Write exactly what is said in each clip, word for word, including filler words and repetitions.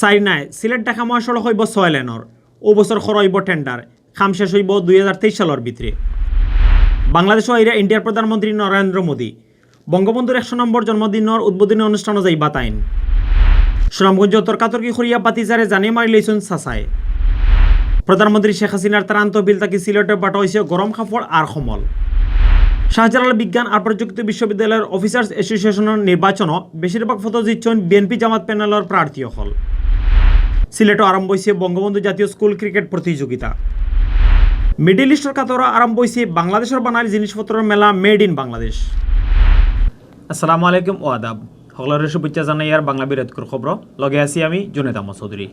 চাইর নায়, সিলেট ঢাকা মহাসড়ক অইবো ছয় লেনর। অউ বছর করা অইবো টেন্ডার। কাম শেষ অইবো দুই হাজার তেইশ সালর ভিতরে। বাংলাদেশো আইরা ইন্ডিয়ার প্রধানমন্ত্রী নরেন্দ্র মোদী। বঙ্গবন্ধুর একশো নম্বর জন্মদিনর উদ্বোধনী অনুষ্ঠানো যাইবা তাইন। সুনামগঞ্জো তর্কাতর্কি করিয়া ভাতিজারে জানে মারিলাইছইন চাচায়। প্রধানমন্ত্রী শেখ হাসিনার ত্রাণ তহবিল থাকি সিলেটো বাটা অইছে গরম কাপড় আর কম্বল। শাহজালাল বিজ্ঞান আর প্রযুক্তি বিশ্ববিদ্যালয়র অফিসার্স অ্যাসোসিয়েশনর নির্বাচনো বেশিরভাগ পদো জিতছইন বিএনপি জামাত প্যানেলর প্রার্থী অকল। সিলেটো আরম্ভ অইছে বঙ্গবন্ধু জাতীয় স্কুল ক্রিকেট প্রতিযোগিতা। মিডল ইস্টর কাতারো আরম্ভ অইছে বাংলাদেশর বানাইল জিনিসপত্রর মেলা Made in Bangladesh। আসসালামু আলাইকুম ও আদাব। হকলরে শুভেচ্ছা জানাইয়ার বাংলা বিরতকুর খবর। লগে আছি আমি জুনেদ আহমদ চৌধুরী।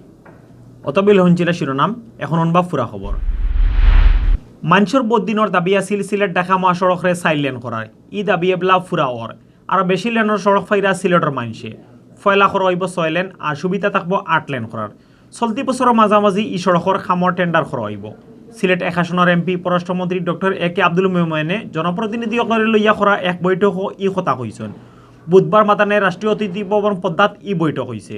অতবিল হুনছিলা শিরোনাম, এখন হুনবা পুরা খবর। মানষর বউত দিনর দাবি আছিল সিলেট ঢাকা মহাসড়করে চাইর লেন করার। ই দাবি এবলা পুরা অর। আরো বেশি লেনর সড়ক পাইরা সিলেটর মানষে। পয়লা করা অইবো ছয় লেন আর সুবিধা থাকবো আট লেন করার। চলতি বছরর মাঝামাঝি ই সড়কর কামর টেন্ডার করা অইবো। সিলেট এক আসনর এমপি পররাষ্ট্রমন্ত্রী ডক্টর এ কে আব্দুল মোমেনে জনপ্রতিনিধি অকলরে লইয়া করা এক বৈঠকো ই কথা কইছইন। বুধবার মাদানে রাষ্ট্রীয় অতিথি ভবন পদ্মাত ই বৈঠক অইছে।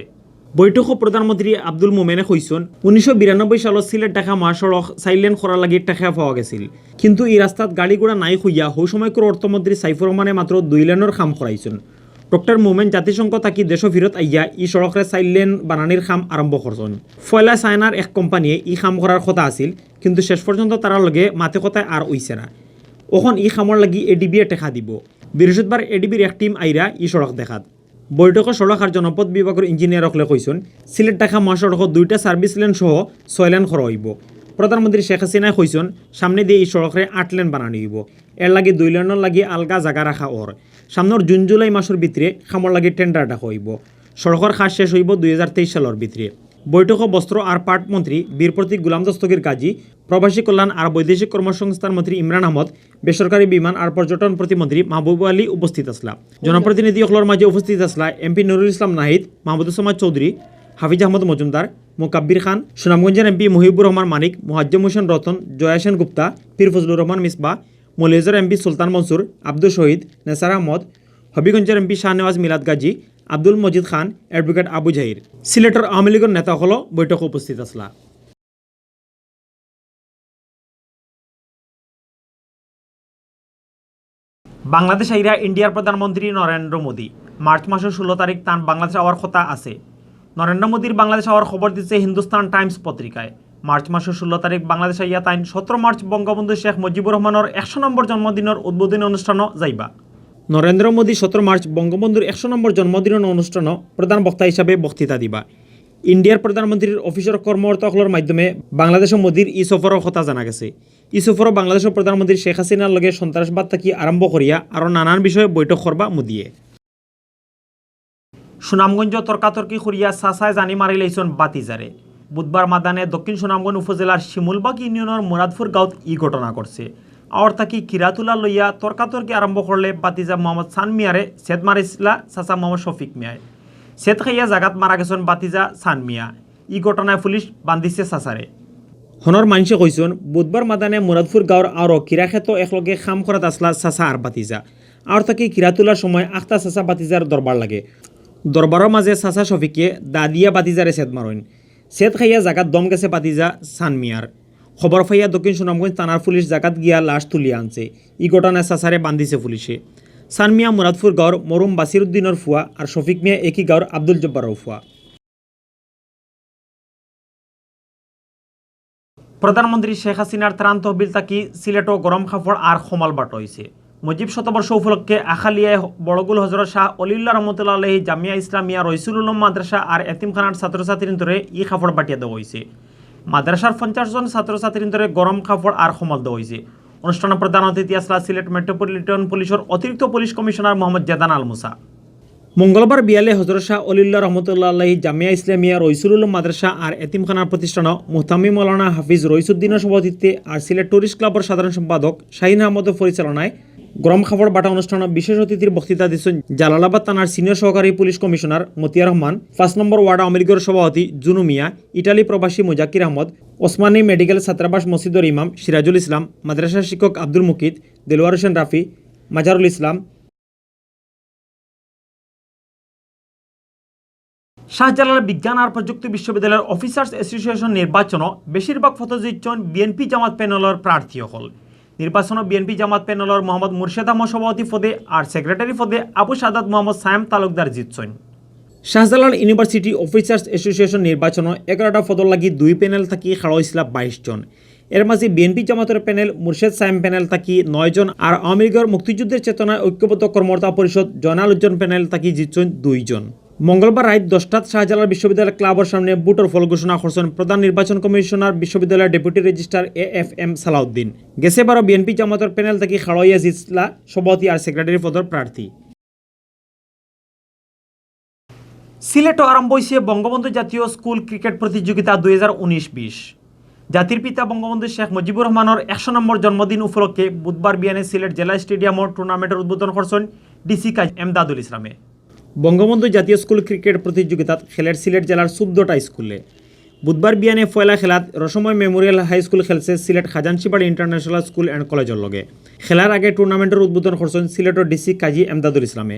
বৈঠকো প্রধানমন্ত্রী আব্দুল মোমেনে কইছইন, উনিশশো বিরানব্বই সালো সিলেট ঢাকা মহাসড়ক চাইর লেন করার লাগি টেকা পাওয়া গেছিল, কিন্তু ই রাস্তাত গাড়ি ঘোড়া নাই কইয়া হউ সময়কুর অর্থমন্ত্রী সাইফুর রহমানে মাত্র দুই লেনর কাম করাইছইন। ডক্টর মোমেন জাতিসংঘ থাকি দেশো ফিরত আইয়া ই সড়করে চাইর লেন বানানির কাম আরম্ভ করছইন। পয়লা চায়নার এক কোম্পানিয়ে ই কাম করার কথা আছিল, কিন্তু শেষ পর্যন্ত তারার লগে মাতে কথায় আর অইছে না। অখন ই কামর লাগি এডিবিয়ে টেকা দিবো। বৃহস্পতিবার এডিবির এক টিম আইরা ই সড়ক দেখাত। বৈঠকো সড়ক আর জনপথ বিভাগর ইঞ্জিনিয়ার অকলে কইছইন, সিলেট ঢাকা মহাসড়কো দুইটা সার্ভিস লেন সহ ছয় লেন করা অইবো। প্রধানমন্ত্রী শেখ হাসিনায় কইছইন, সামনেদি ই সড়করে আট লেন বানানি অইবো। এরলাগি দুই লেনর লাগি আলগা জাগা রাখা অর। সামনর জুন জুলাই মাসর ভিতরে কামর লাগি টেন্ডার ডাকা অইবো। সড়কর কাজ শেষ অইবো দুই হাজার তেইশ সালর ভিতরে। বৈঠকো বস্ত্র আর পাট মন্ত্রী বীর প্রতীক গোলাম দস্তগীর গাজী, প্রবাসী কল্যাণ আর বৈদেশিক কর্মসংস্থান মন্ত্রী ইমরান আহমদ, বেসরকারি বিমান আর পর্যটন প্রতিমন্ত্রী মাহবুব আলী উপস্থিত আছলা। জনপ্রতিনিধি অকলর মাঝে উপস্থিত আছলা এমপি নুরুল ইসলাম নাহিদ, মাহমুদুস সামাদ চৌধুরী, হাফিজ আহমদ মজুমদার, মুকাব্বির খান, সুনামগঞ্জর এমপি মুহিবুর রহমান মানিক, মুআজ্জম হোসেন রতন, জয়া সেন গুপ্তা, পীর ফজলুর রহমান মিসবা, মৌলভীবাজার এমপি সুলতান মনসুর, আব্দুল শহীদ, নেসার আহমদ, হবিগঞ্জর এমপি শাহনেওয়াজ মিলাদ গাজী, আব্দুল মজিদ খান, অ্যাডভোকেট আবু জাহির। সিলেটর আওয়ামী লীগর নেতা অকলও বৈঠকো উপস্থিত আছলা। বাংলাদেশ আইরা ইন্ডিয়ার প্রধানমন্ত্রী নরেন্দ্র মোদী। মার্চ মাসর ষোলো তারিখ তান বাংলাদেশ আওয়ার কথা আছে। নরেন্দ্র মোদীর বাংলাদেশ আওয়ার খবর দিছে হিন্দুস্তান টাইমস পত্রিকায়। মার্চ মাসর ষোলো তারিখ বাংলাদেশ আইয়া তাইন সতেরো মার্চ বঙ্গবন্ধু শেখ মুজিবুর রহমানর একশো নম্বর জন্মদিনর উদ্বোধনী অনুষ্ঠানো যাইবা। নরেন্দ্র মোদী সতেরো মার্চ বঙ্গবন্ধুর একশো নম্বর জন্মদিনর অনুষ্ঠানো প্রধান বক্তা হিসাবে বক্তৃতা দিবা। ইন্ডিয়ার প্রধানমন্ত্রীর অফিসর কর্মকর্তা অকলর মাধ্যমে বাংলাদেশো মোদীর ই সফরর কথা জানা গেছে। ই সফরো বাংলাদেশর প্রধানমন্ত্রী শেখ হাসিনার লগে সন্ত্রাসবাদ থাকি আরম্ভ করিয়া আরো নানান বিষয়ে বৈঠক করবা মোদীয়ে। সুনামগঞ্জো তর্কাতর্কি করিয়া চাচায় জানি মারিলাইছইন ভাতিজারে। বুধবার মাদানে দক্ষিণ সুনামগঞ্জ উপজেলার শিমুলবাগ ইউনিয়নর মুরাদপুর গাঁওত ই ঘটনা ঘটছে। আওর থাকি কিরাতুলা লইয়া তর্কাতর্কি আরম্ভ করলে ভাতিজা মোহাম্মদ সান মিয়ারে ছেদ মারিছলা চাচা মোহাম্মদ শফিক মিয়ায়। ছেদ খাইয়া জাগাত মারা গেছইন ভাতিজা সান মিয়া। ই ঘটনায় পুলিশ বান্ধিছে চাচারে। হনর মানষে কইছইন, বুধবার মাদানে মুরাদপুর গাঁওর আরো কিরা খেতো একলগে কাম করাত আছলা চাচা আর ভাতিজা। আওর থাকি কিরাতুলার সময় আখতা চাচা ভাতিজার দরবার লাগে। দরবারর মাঝে চাচা শফিকে দা দিয়া ভাতিজারে ছেদ মারইন। ছেদ খাইয়া জাগাত দম গেছে ভাতিজা সান মিয়ার। খবর পাইয়া দক্ষিণ সুনামগঞ্জ থানার পুলিশ জাগাত গিয়া লাশ তুলিয়া আনছে। ই ঘটনায় চাচারে বান্ধিছে পুলিশে। সান মিয়া মুরাদপুর গাঁওর মরহুম বাসির উদ্দিনর ফুয়া আর শফিক মিয়া একই গাঁওর আব্দুল জব্বারর ফুয়া। প্রধানমন্ত্রী শেখ হাসিনার ত্রাণ তহবিল থাকি সিলেটো গরম কাপড় আর কম্বল বাটা অইছে। মুজিব শতবর্ষ উপলক্ষে আখালিয়ায় বড়গুল হজরত শাহ অলিউল্লাহ রহমতুল্লাহ আলাইহি জামিয়া ইসলামিয়া রইসুল উলুম মাদ্রাসা আর এতিমখানার ছাত্রছাত্রীন্তরে ই কাপড় বাটিয়া দেওয়া অইছে। মাদ্রাসার পঞ্চাশ জন ছাত্রছাত্রীন্তরে গরম কাপড় আর কম্বল দেওয়া অইছে। অনুষ্ঠানো প্রধান অতিথি আছলা সিলেট মেট্রোপলিটন পুলিশর অতিরিক্ত পুলিশ কমিশনার মোহাম্মদ জেদান আল মুসা। মঙ্গলবার বিয়ালে হজরত শাহ অলিউল্লাহ রহমতুল্লাহ আলাইহি জামিয়া ইসলামিয়া রইসুল উলুম মাদ্রাসা আর এতিমখানার প্রতিষ্ঠানো মুহতামিম মৌলানা হাফিজ রইসুদ্দিনর সভাপতিত্বে আর সিলেট টুরিস্ট ক্লাবর সাধারণ সম্পাদক শাহিন আহমদর পরিচালনায় গরম কাপড় বাটা অনুষ্ঠানো বিশেষ অতিথির বক্তৃতা দিছইন জালালাবাদ থানার সিনিয়র সহকারী পুলিশ কমিশনার মতিয়ার রহমান, পাঁচ নম্বর ওয়ার্ড আওয়ামী লীগর সভাপতি জুনু মিয়া, ইটালি প্রবাসী মুজাকির আহমদ, ওসমানী মেডিকেল ছাত্রাবাস মসজিদর ইমাম সিরাজুল ইসলাম, মাদ্রাসা শিক্ষক আব্দুল মুকিত, দেলোয়ার হোসেন রাফি, মাজারুল ইসলাম। শাহজালাল বিজ্ঞান আর প্রযুক্তি বিশ্ববিদ্যালয়র অফিসার্স অ্যাসোসিয়েশন নির্বাচনও বেশিরভাগ পদো জিতছইন বিএনপি জামাত প্যানেলর প্রার্থী অকল। নির্বাচনও বিএনপি জামাত প্যানেলর মোহাম্মদ মুর্শেদ আহমদ সভাপতি পদে আর সেক্রেটারি পদে আবু সাদাত মোহাম্মদ সায়েম তালুকদার জিতছইন। শাহজালাল ইউনিভার্সিটি অফিসার্স অ্যাসোসিয়েশন নির্বাচনও এগারোটা পদর লাগি দুই প্যানেল থাকি খাড়া অইছিলা বাইশ জন। এর মাঝে বিএনপি জামাতর প্যানেল, মুর্শেদ সায়েম প্যানেল থাকি নয় জন, আর আওয়ামী লীগর মুক্তিযুদ্ধের চেতনায় ঐক্যবদ্ধ কর্মকর্তা পরিষদ জয়নাল উজ্জ্বল প্যানেল থাকি জিতছইন দুই জন। মঙ্গলবার রাইত দশটাত শাহজালাল বিশ্ববিদ্যালয় ক্লাবর সামনে ভোটর ফল ঘোষণা করছইন প্রধান নির্বাচন কমিশনার বিশ্ববিদ্যালয়ের deputy registrar A F M Salauddin. গেছে বারো বিএনপি জামাতর প্যানেল থাকি খাড়া অইয়া জিতলা সভাপতি আর সেক্রেটারি পদর প্রার্থী। সিলেটও আরম্ভ অইছে বঙ্গবন্ধু জাতীয় স্কুল ক্রিকেট প্রতিযোগিতা দুই হাজার উনিশ বিশ। জাতির পিতা বঙ্গবন্ধু শেখ মুজিবুর রহমানর একশো নম্বর জন্মদিন উপলক্ষে বুধবার বিয়ানে সিলেট জেলা স্টেডিয়ামর টুর্নামেন্টর উদ্বোধন করছইন ডিসি কাজী এমদাদুল ইসলামে। বঙ্গবন্ধু জাতীয় স্কুল ক্রিকেট প্রতিযোগিতাত খেলের সিলেট জেলার চৌদ্দটা স্কুলে। বুধবার বিয়ানে পয়লা খেলাত রসময় মেমোরিয়াল হাই স্কুল খেলছে সিলেট খাজানশিবাড়ি ইন্টারন্যাশনাল স্কুল অ্যান্ড কলেজর লগে। খেলার আগে টুর্নামেন্টর উদ্বোধন করছইন সিলেটর ডিসি কাজী এমদাদুল ইসলামে।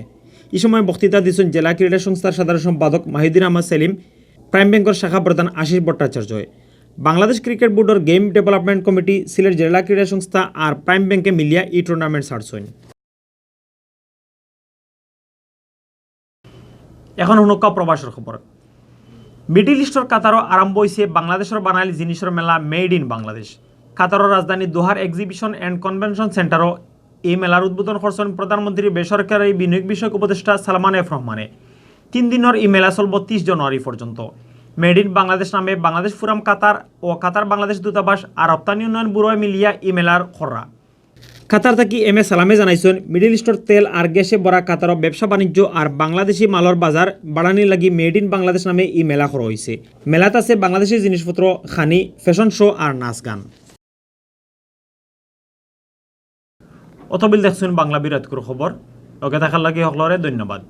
এই সময় বক্তৃতা দিছইন জেলা ক্রীড়া সংস্থার সাধারণ সম্পাদক মাহিউদ্দিন আহমদ সেলিম, প্রাইম ব্যাংকর শাখা প্রধান আশিস ভট্টাচার্যয়। বাংলাদেশ ক্রিকেট বোর্ডর গেম ডেভেলপমেন্ট কমিটি, সিলেট জেলা ক্রীড়া সংস্থা আর প্রাইম ব্যাংকে মিলিয়া এই টুর্নামেন্ট ছাড়ছইন। এখন হুনউক্কা প্রবাসর খবর। মিডল ইস্টর কাতারও আরম্ভ অইছে বাংলাদেশর বানাইল জিনিসর মেলা মেড ইন বাংলাদেশ। কাতারর রাজধানী দোহার এক্সিবিশন অ্যান্ড কনভেনশন সেন্টারও এই মেলার উদ্বোধন করছইন প্রধানমন্ত্রীর বেসরকারি বিনিয়োগ বিষয়ক উপদেষ্টা সালমান এফ রহমানে। তিন দিনর এই মেলা চলব তিরিশ জানুয়ারি পর্যন্ত। মেড ইন বাংলাদেশ নামে বাংলাদেশ ফোরাম কাতার ও কাতার বাংলাদেশ দূতাবাস আর রপ্তানি উন্নয়ন ব্যুরোয় মিলিয়া এই মেলার খররা। কাতার থাকি এম এ সালামে জানাইছইন, মিডল ইস্টর তেল আর গ্যাসে ভরা কাতারও ব্যবসা বাণিজ্য আর বাংলাদেশি মালর বাজার বাড়ানির লাগি মেড ইন বাংলাদেশ নামে এই মেলা করা অইছে। মেলাত আছে বাংলাদেশি জিনিসপত্র, খানি, ফ্যাশন শো আর নাচ গান। অতবিল দেখছইন বাংলা বিরাটকুর খবর। লগে থাকার লাগি হকলরে ধন্যবাদ।